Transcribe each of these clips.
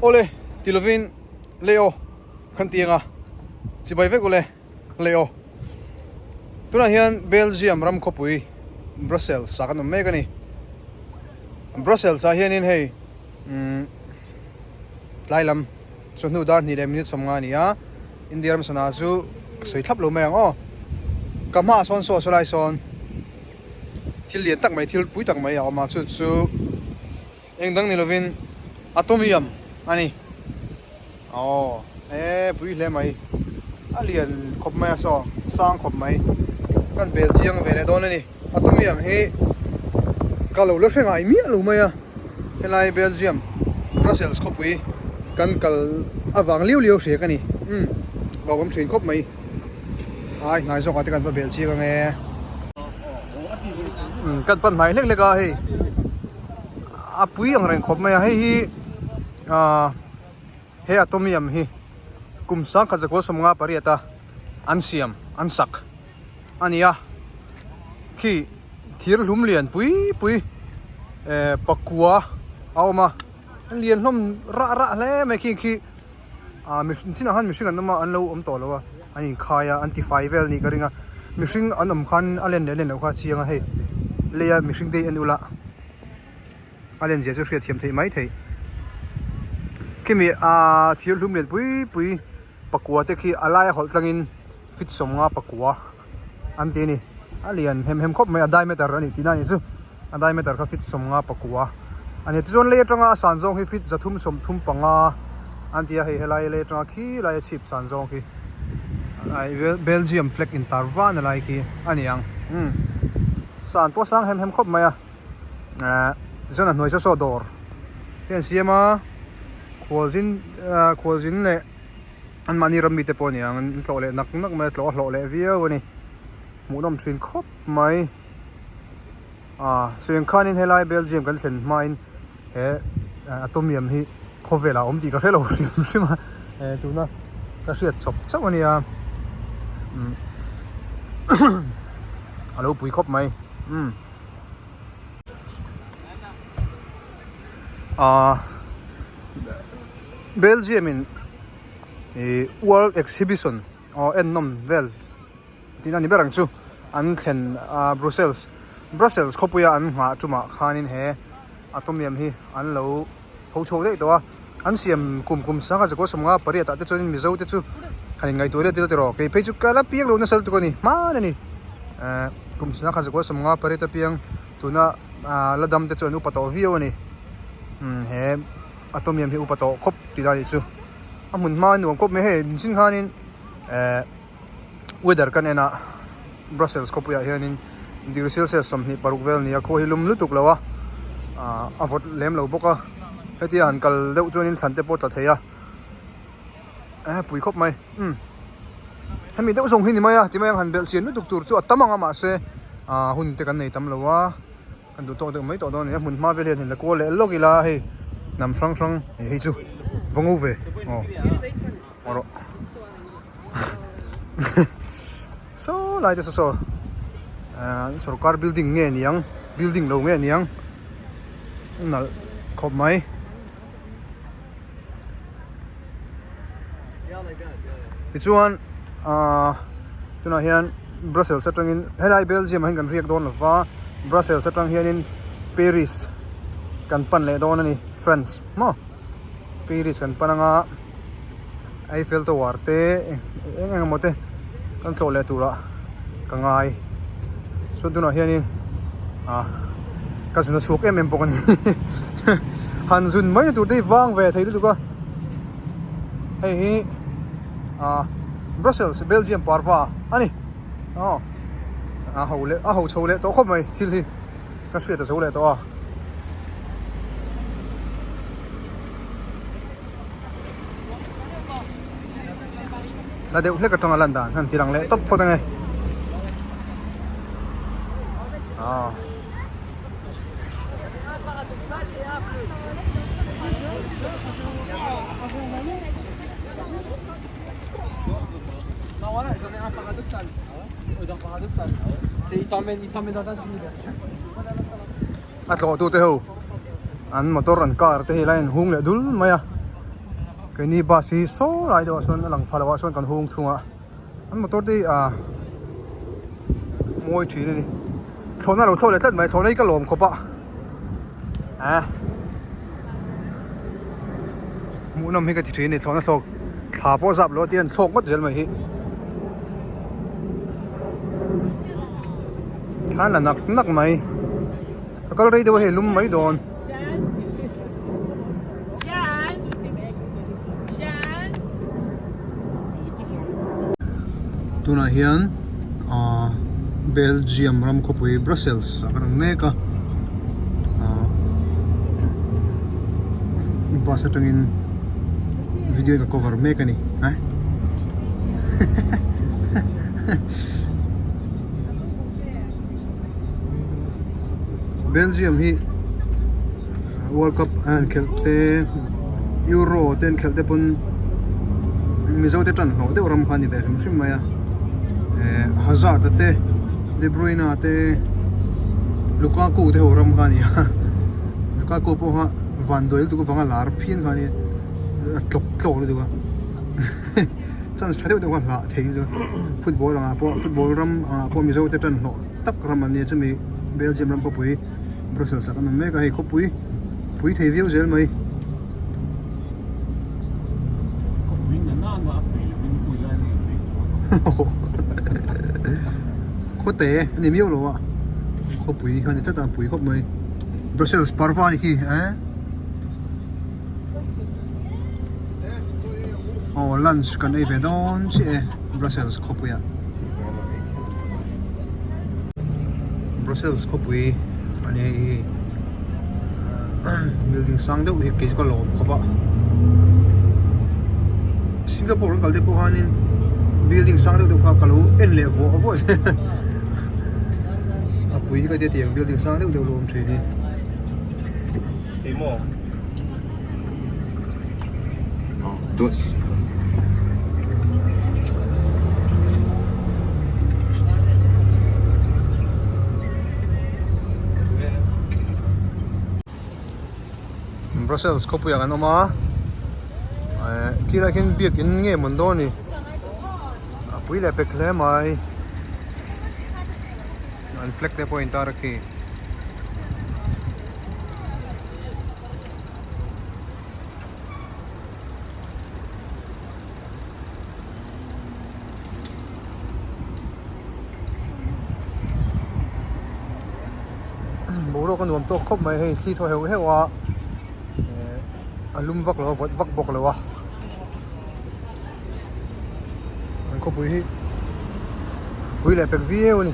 Awle ti lovin Leo kan ti ang a, chibai vek ule Leo. Tunah hian Belgium ram khawpui Brussels ah kan awm mek a ni. Brussels ah hianin hei umm tlai lam chawhnu dar hnih leh minute 50 a ni a, India ram sana chu ka sawi thlap lo mai ang aw. Ka hmaah sawn saw saw lai sawn thil lian tak mai thil pui tak mai a awm a chu chu Eng dang ni lovin atomium a ni. Aw e pui hle mai. A lian khawp mai a saw sang khawp mai. Kan bel chiang ve leh dawn a ni. Atomium hi ka lo la hre ngai miah lo mai a. Helai Belgium Brussels khawpui kan kal avang liau liau hria ka ni. Umm hlauhawm thin khawp mai. Ai hnai zawkah te kan va bel chiang ange. Umm kan pan hnai hlek hlek a hei a pui ang reng khawp mai a hei hi ahh he atomium hi kum sangkhat zakua sawmnga pariat a an siam an sak a ni a khi thir hlum lian pui pui eh pakua a awm a lian hlawm rah rah hle mai khi khi. Ah mihring chinah khan mihring an awm a an lo awm tawh lo a an inkhai a an tifai vel anih ka ring a mihring an awm khan a len leh len loh kha a chiang a hei leia mihring te hi en ula a len zia chu hriat thiam theih mai theih khimi ah thir hlum lian pui pui pakua te khi a laia hawlh tlangin feet 50 pakua. an ti a ni a lian hem hem khawp mai a diameter a nih tihna a nih chu a diameter kha feet 50 pakua a ni tichuan lei atanga a san zawng hi feet 335 an ti a hei helai lei atanga khi lai a chhip san zawng khi Belgium flag intar van a lai khi a ni ang umm san pawh a sang hem hem khawp mai a ehh tichuan a hnuai saw saw dawr te an siam a khualzin ah khualzin leh. Anmahni ram mite pawh a ni ang an tlawh leh nak nak mai a tlawh a hlawh leh viau a ni hmuhnawm thin khawp mai ah chuan khanin helai Belgium kan thlen hmain he atomium hi khawvelah a awm tih ka hre lo hrim hrim a eh tuna ka hriat chawp chauh a nia umm a lo pui khawp mai umm ah. Belgium in ih world exhibition aw ennawm vel tihna a ni ber ang chu an thlen a Brussels Brussels khawpuia an nghah tumah khanin he atomium hi an lo tho chhuak daih tawh a an siam kum kum sangha zakua sawmnga pariat ah te chuanin Mizo te chu han inngaihtuah riat ila tiraw kei phei chu ka la piang lo nasa lutuk a ni hman a ni ehh kum sangha zakua sawmnga pariat apiang tuna ah la dam te chu an upa tawh viau a ni umm he. Atomium hi upa tawh khawp tih lai chu a hmun hma a nuam khawp mai hei chin khanin eh weather kan en a Brussels khawpuiah hianin degree celsius 26 vel a ni a khua hi lum lutuk lo a ah a vawt lem lo bawk a hetia han kal deuh chuanin thlan te pawh a tla thei a eh pui khawp mai umm hemi deuh zawng hi ni mai a timai ang han belh chian lutuk tur chu a tam ang a mahse ah hun te kan nei tam lo a. Kan duh tawk deuh mai tawh dawn a ni a hmun hma vel hian la kual leh lawk ila hei hnam hrang hrang ih hei chu va ngo ve aw aw rawh saw lai te saw saw ah sorkar building nge niang building lo nge niang nalh khawp mai. Tichuan ahh tunah hian Brussels atangin helai Belgium ah hian kan riak dawn lova Brussels atang hianin Paris kan pan leh dawn a ni France maw Paris kan pan anga Eiffel Tower te eng eng emaw te kan tlawh leh turah ka ngai chuan tunah hianin ah ka zun a chhuak em em bawk a ni han zun mai na tur te hi vang ve thei lutuk a hei hi ah Brussels Belgium parva a ni aw a ho leh a ho chho leh tawh khawp mai thil hi ka hriat a zo leh tawh a. La deuh hlek atanga lan dan han ti lang leh tawp phawt ange ah A tlawh tute ho an motor an car te hi lai an hung leh dul mai a. Keini bus hi saw lai deuhah sawn a lang pha lo ah sawn kan hung thung a an motor te hi ah mawi thin a ni thlawhna a lo thlawh leh tlat mai thlawhna hi ka lawm khawp a ah hmuhnawm hi ka ti thin a ni thlawhna thlawk thla pawh zap lo a tia an thlawk ngawt zel mai hi thla la nak nak mai a kal rei deuh a hei lum mai dawn. Tunah hian ahh Belgium ram khawpui Brussels ah kan awm mek a ahh bus atangin video in ka cover mek a ni eh Belgium hi World Cup an han khelh te Euro te an khelh te pawn Mizo te tan hlawh deuh ram kha a ni ve hrim hrim mai a eh Hazard a te De Bruyne a te Lukaku te ho ram kha a ni a Lukaku pawh kha vanduai lutuk avanga lar phian kha a nia a tlawk tlawk lutuk a. Chance tha deuh deuh kha hlah thei chu football angah pawh football ram angah pawh mizo te tan hlawh tak ram an nia chumi Belgium ram khawpui Brussels ah kan awm mek a hei khawpui pui thei viau zel mai. Khawte a ni miau lo a khawpui kha a ni tlat a pui khawp mai Brussels parva a ni khi eh. Aw lunch kan ei ve dawn chiah e Brussels khawpui ah Brussels khawpui a ni hei hi building sang deuh hi kei chu ka lawm khawp a Singapore kan kal te pawh khanin building sang deuh deuh kha ka lo en leh vuah vuah zel a pui hi ka tia tiang building sang deuh deuh lo awm thin hi. Brussels khawpuiah kan awm a eh khilaiah khian biakin nge mawn dawn a ni a pui leh pek hle mai an flag te pawh a intar a khi. Boruak a nuam tawk khawp mai hei thli thaw heuh heuh a eh a lum vak lo a vawt vak bawk lo a an khawpui hi pui leh pek viau a ni.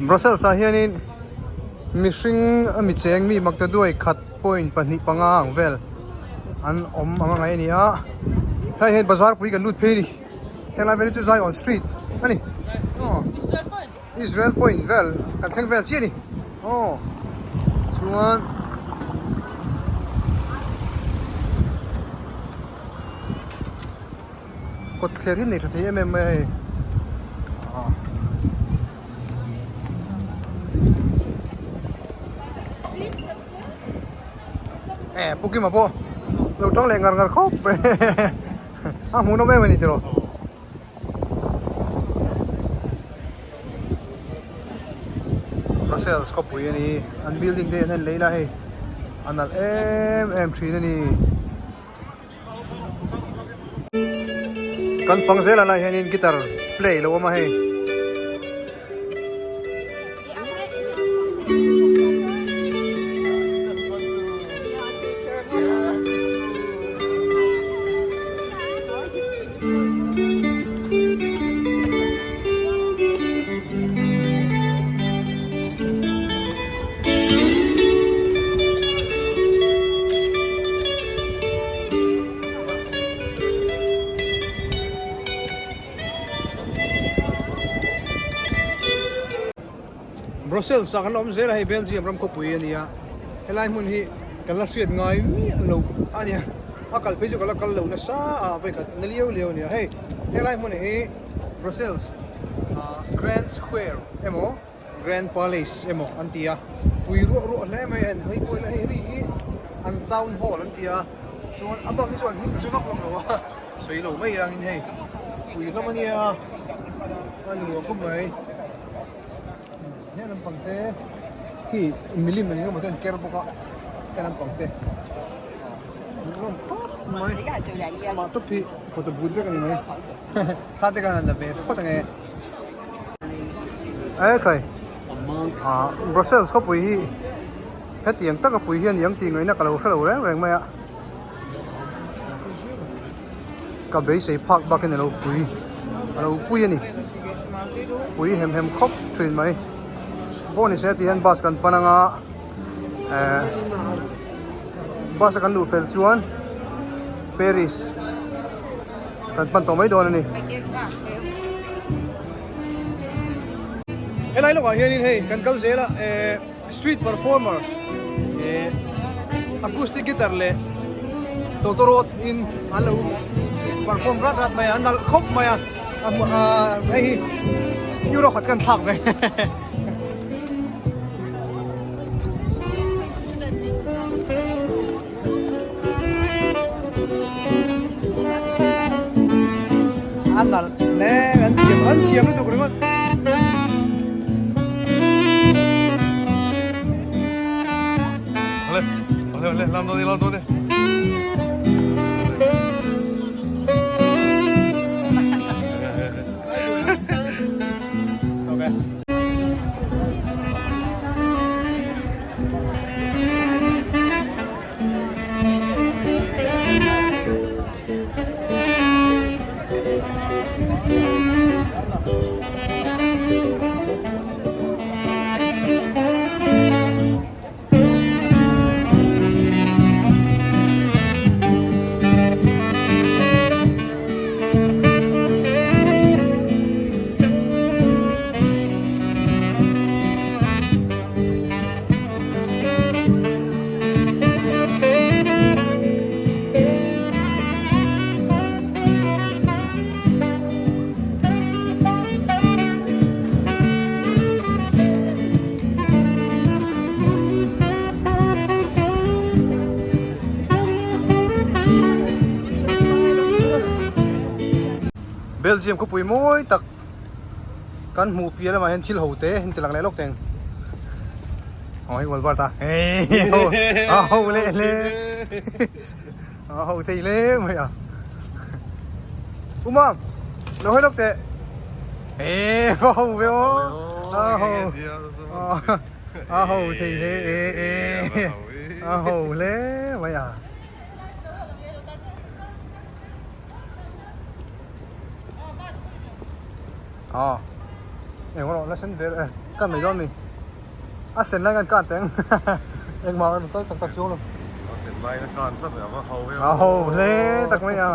Brussels ah hianin mihring a mi cheng mi maktaduai khat point 25 ang vel an awm ang a ngaih a ni a helai hian bazar pui kan lut phei a ni helai vel hi chu Zion street a ni aw Israel point vel kan thleng vel chiah a ni aw chuan. Kawt thler hi nei tha thei em em mai a hei ah. Eh Pu Kima pawh lo tang leh ngar ngar khawp mai a hmuh nawm em a ni tiraw. Brussels khawpui a ni an building te hi an en leh ila hei a nalh em em thin a ni. Kan fang zel a lai hianin guitar play lo awm a hei. Brussels ah kan la awm zel a hei Belgium ram khawpui a ni a helai hmun hi ka la hriat ngai miah lo a nia a kal phei chu ka la kal lo nasa a vawikhat na liau liau a ni a hei helai hmun hi Brussels ah Grand Square emaw. Grand Palace emaw an ti a, pui ruah ruah hle mai a en hawi kual a hei hei hi an town hall an ti a chuan a bak hi chu an hming ka hre vak hlawm lo a sawi lo mai rangin hei pui hlawm a nia a nuam khawp mai he lampang te khi milim eng emaw te an ker bawk a he lampang te nuam khawp mai amah tawp hi photo booth vek a ni mai thla te khan an la ve phawt ang e. Ekhai ah Brussels khawpui hi hetiang taka pui hian iang tih ngaihna ka lo hre lo reng reng mai a ka beisei phak bakin a lo pui a lo pui a ni pui hem hem khawp thin mai pawh ni se ti hian bus kan pan anga eh bus a kan luh fel chuan Paris Kan pan tawh mai dawn a ni. Helai lawkah hianin hei kan kal zel a eh street performer eh acoustic guitar leh tawtawrawt in an lo perform rat rat mai a, an nalh khawp mai a, a hmu ah hei hi euro khat kan thlak ve. A nalh hle an thiam an thiam lutuk ringawt. Ole, ole, ole, lam dawn ni, lam dawn ni. Okay. Belgium khawpui mawi tak kan hmuh piah lamah hian thil ho te an ti lang leh lawk teng aw hei Walmart a hei a ho leh hle a ho thei hle mai a Umang lo hawi lawk teh e va ho ve aw a ho a ho thei hle e e a ho hle mai a. Ờ. Eng rawh la sen ve eh kan mai dawn mi. A sen lai kan kan teng. Eng mah kan tak tak chuang lo. A sen lai na kan tlat a va ho ve. A ho hle tak mai a.